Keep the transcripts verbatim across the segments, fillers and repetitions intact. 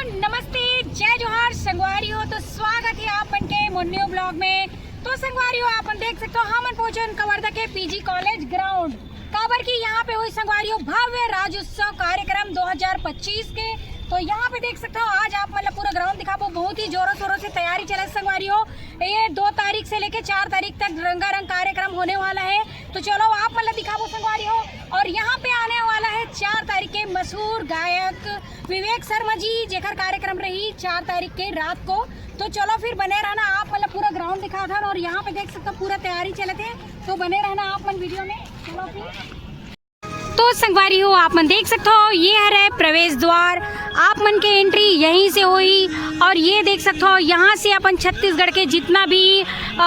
नमस्ते, जय जोहार संगवारी हो। तो स्वागत है आप मन के मोर न्यू ब्लॉग में। तो संगवारी हो, आप मन देख सकते हो, हमन पहुंचे हन कवर्धा के पीजी कॉलेज ग्राउंड, काबर कि यहाँ पे होही संगवारी हो भव्य राज्योत्सव कार्यक्रम दो हज़ार पच्चीस के। तो यहाँ पे देख सकते हो, आज आप मन ला पूरा ग्राउंड दिखाबो, बहुत ही जोरों शोरों से तैयारी चलत संगवारी हो। ये दो तारीख से लेके चार तारीख तक रंगारंग कार्यक्रम होने वाला है। तो चलो, आप मन ला दिखाबो संगवारी हो। और यहाँ पे आने वाला है चार तारीख के मशहूर गायक विवेक शर्मा जी, जेकर कार्यक्रम रही चार तारीख के रात को। तो चलो फिर बने रहना, आप मन ला पूरा ग्राउंड दिखाथन। और यहाँ पे देख सकते हो, पूरा तैयारी चलत है, तो बने रहना आप मन वीडियो में। चलो फिर। तो संगवारी हो, आप मन देख सकते हो, ये हरे प्रवेश द्वार, आप मन के एंट्री यहीं से होही। और ये देख सकते हो, यहाँ से अपन छत्तीसगढ़ के जितना भी अ,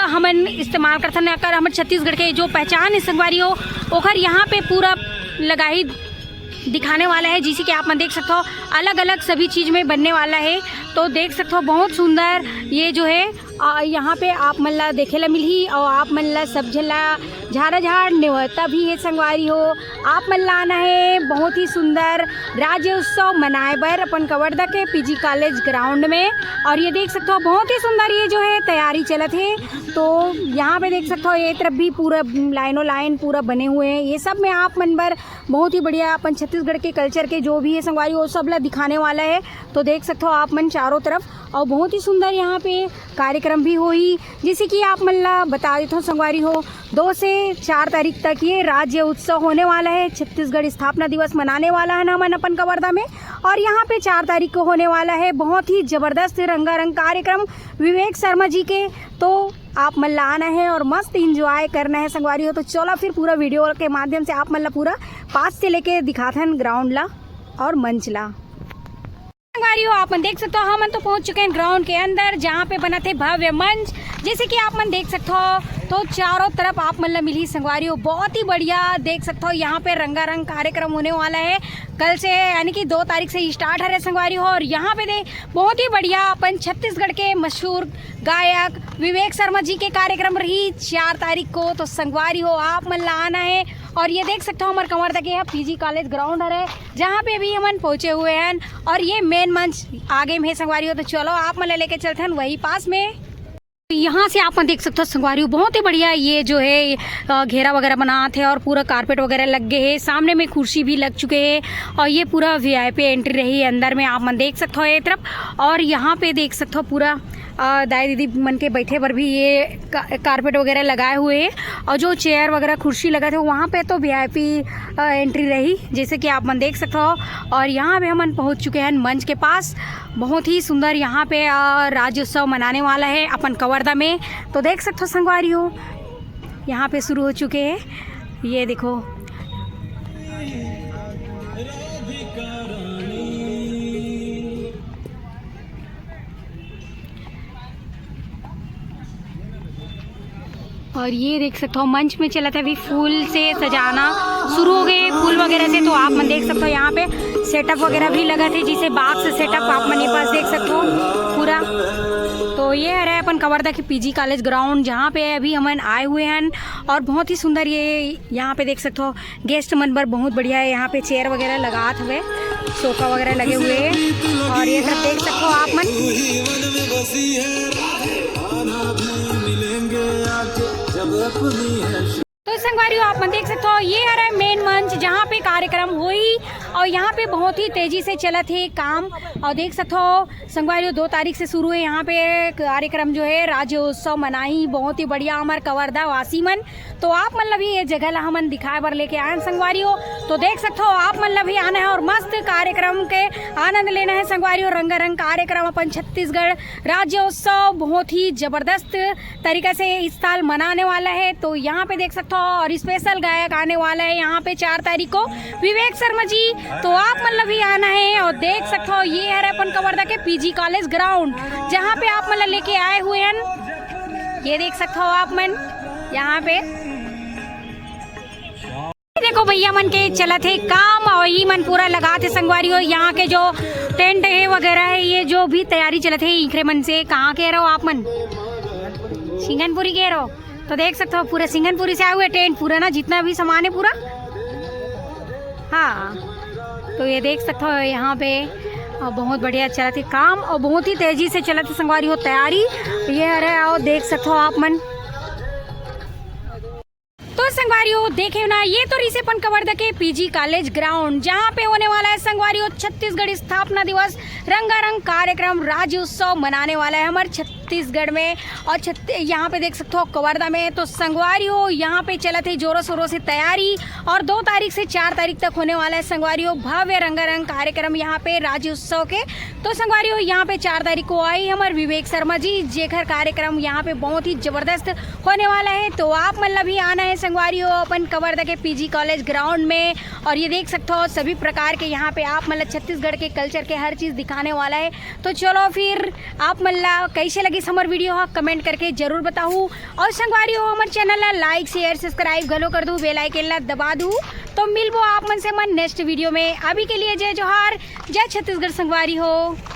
हमन इस्तेमाल करथन, अगर हमर छत्तीसगढ़ के जो पहचान है संगवारी हो, ओखर यहाँ पे पूरा लगाही दिखाने वाला है, जिसे कि आप मन देख सकते हो, अलग अलग सभी चीज में बनने वाला है। तो देख सकते हो, बहुत सुंदर ये जो है, अ, यहाँ पे आप मन ला देखे ला मिलही और आप मन ला सब झन ला झारा झाड़ नेवता भी है संगवारी हो। आप मन ला आना है बहुत ही सुंदर राज्य उत्सव मनाए बर अपन कवर्धा के पीजी कॉलेज ग्राउंड में। और ये देख सकते हो, बहुत ही सुंदर ये जो है तैयारी चलत है। तो यहाँ पे देख सकते हो, ये तरफ भी पूरा लाइनों लाइन पूरा बने हुए हैं। ये सब में आप मन बर बहुत ही बढ़िया अपन छत्तीसगढ़ के कल्चर के जो भी है संगवारी, वो सब ला दिखाने वाला है। तो देख सकते हो आप मन चारों तरफ, और बहुत ही सुंदर यहाँ पे कार्यक्रम भी होही। जैसे कि आप मन ला बता देता हूँ संगवारी हो, दो से चार तारीख तक ये राज्य उत्सव होने वाला है, छत्तीसगढ़ स्थापना दिवस मनाने वाला है ना हमन अपन कवर्धा में। और यहाँ पे चार तारीख को होने वाला है बहुत ही जबरदस्त रंगारंग कार्यक्रम विवेक शर्मा जी के। तो आप मन ला आना है और मस्त एंजॉय करना है संगवारी हो। तो चलो फिर पूरा वीडियो के माध्यम से आप मन ला पूरा पास से लेके दिखाथन ग्राउंड ला और मंच ला। संगवारी हो, आप मन देख सकते हो, हमन तो पहुंच चुके हैं ग्राउंड के अंदर, जहाँ पे बना थे भव्य मंच। जैसे कि आप मन देख सकते हो, तो चारों तरफ आप मन ला मिली संगवारी हो, बहुत ही बढ़िया। देख सकते हो, यहाँ पे रंगारंग कार्यक्रम होने वाला है कल से, यानी कि दो तारीख से स्टार्ट है रे संगवारी हो। और यहाँ पे दे बहुत ही बढ़िया अपन छत्तीसगढ़ के मशहूर गायक विवेक शर्मा जी के कार्यक्रम रही चार तारीख को। तो संगवारी हो, आप मन ला आना है। और ये देख सकते हो, हमारे कवर्धा के यहाँ पीजी कॉलेज ग्राउंड हरे, जहाँ पे अभी हमन पहुँचे हुए हैं। और ये मेन मंच आगे में है संगवारी हो, तो चलो आप मन ला लेके चलते हैं वही पास में। यहाँ से आप मन देख सकते हो संगवारी हो, बहुत ही बढ़िया ये जो है, अ, घेरा वगैरह बनात है और पूरा कारपेट वगैरह लग गए है। सामने में कुर्सी भी लग चुके हैं और ये पूरा वीआईपी एंट्री रही है अंदर में, आप मन देख सकते हो ये तरफ। और यहाँ पे देख सकते हो पूरा, अ, दाई दीदी मन के बैठे पर भी ये का-, कारपेट वगैरह लगाए हुए हैं। और जो चेयर वगैरह कुर्सी लगा थे, वहाँ पे तो वीआईपी, अ, एंट्री रही, जैसे कि आप मन देख सकते हो। और यहाँ पे हमन पहुँच चुके हैं मंच के पास। बहुत ही सुंदर यहाँ पे, अ, राज्योत्सव मनाने वाला है अपन कवर्धा में। तो देख सकते हो संगवारी हो, यहाँ पे शुरू हो चुके हैं। ये देखो, और ये देख सकते हो मंच में चलत है अभी फूल से सजाना शुरू हो गए, फूल वगैरह से। तो आप मन देख सकते हो यहाँ पे सेटअप वगैरह भी लगा थे, जिसे बॉक्स सेटअप आप मन ये पास देख सकते हो पूरा। तो ये हरे अपन कवर्धा के पीजी कॉलेज ग्राउंड, जहाँ पे अभी हमन आए हुए हैं। और बहुत ही सुंदर ये यहाँ पे देख सकते हो, गेस्ट मन बर बहुत बढ़िया है। यहाँ पे चेयर वगैरह लगात हुए, सोफा वगैरह लगे हुए हैं। और ये सब देख सकते हो आप मन। तो संगवारी हो, आप मन देख सकते हो, ये हरे मेन मंच, जहाँ पे कार्यक्रम होही। और यहाँ पे बहुत ही तेजी से चलत है काम। और देख सकते हो संगवारी हो, दो तारीख से शुरू है यहाँ पे कार्यक्रम जो है, राज्य उत्सव मनाही। बहुत ही बढ़िया हमार कवर्धा वासी मन। तो आप मन ला भी ये जगह ला हमन दिखाए बर लेके आए हैं संगवारी हो। तो देख सकते हो, आप मन ला भी आना है और मस्त कार्यक्रम के आनंद लेना है संगवारी हो। रंगारंग कार्यक्रम अपन छत्तीसगढ़ राज्योत्सव बहुत ही जबरदस्त तरीका से इस साल मनाने वाला है। तो यहाँ पे देख सकते हो, और स्पेशल गायक आने वाला है यहाँ पे चार तारीख को, विवेक शर्मा जी। तो आप मन ला भी आना है। और देख सकते हो, ये है अपन कवर्धा के पीजी कॉलेज ग्राउंड, जहाँ पे आप मन ला लेके आए हुए हैं। ये देख सकते हो आप मन यहाँ पे, देखो भैया मन के चलत है काम, और ई मन पूरा लगात है संगवारी हो। यहाँ के जो टेंट है वगैरह है, ये जो भी तैयारी चलत है, इखरे मन से। कहाँ के रहो आप मन? सिंगनपुरी के रहो। तो देख सकते हो, पूरे सिंगनपुरी से आए हुए टेंट पूरा ना, जितना भी सामान है पूरा। हाँ, तो ये देख सकते हो यहाँ पे अउ बहुत बढ़िया चलत हे काम अउ बहुत ही तेजी से चलत हे संगवारी हो तैयारी। ये हरे, अउ देख सकत हो आप मन। तो संगवारी हो, देखे हो ना, ये तो रहिसे अपन कवर्धा के पीजी कॉलेज ग्राउंड, जहाँ पे होने वाला है संगवारी हो छत्तीसगढ़ स्थापना दिवस रंगारंग कार्यक्रम, राज्योत्सव मनाने वाला है हमर छत्तीसगढ़ में। और छत्ती-, यहाँ पे देख सकते हो कवर्धा में, तो संगवारी हो, यहाँ पे चलत हे जोरों शोरों से तैयारी और दो तारीख से चार तारीख तक होने वाला है संगवारी हो भव्य रंगारंग कार्यक्रम यहाँ पे राज्योत्सव के। तो संगवारी हो, यहाँ पे चार तारीख को आई हमर विवेक शर्मा जी, जेकर कार्यक्रम यहाँ पे बहुत ही जबरदस्त होने वाला है। तो आप मन ला भी आना है संगवारी हो अपन कवर्धा के पीजी कॉलेज ग्राउंड में। और ये देख सकते हो सभी प्रकार के यहाँ पे आप मन ला छत्तीसगढ़ के कल्चर के हर चीज़ दिखाने वाला है। तो चलो फिर, आप मन ला कैसे लगिस हमर वीडियो हा, कमेंट करके जरूर बताहू। और संगवारी हो, हमर चैनल ला लाइक, शेयर, सब्सक्राइब घलो कर दू, बेल आइकन ला दबा दू। तो मिलबो आप मन से हमर नेक्स्ट वीडियो में। अभी के लिए जय जोहार, जय छत्तीसगढ़ संगवारी हो।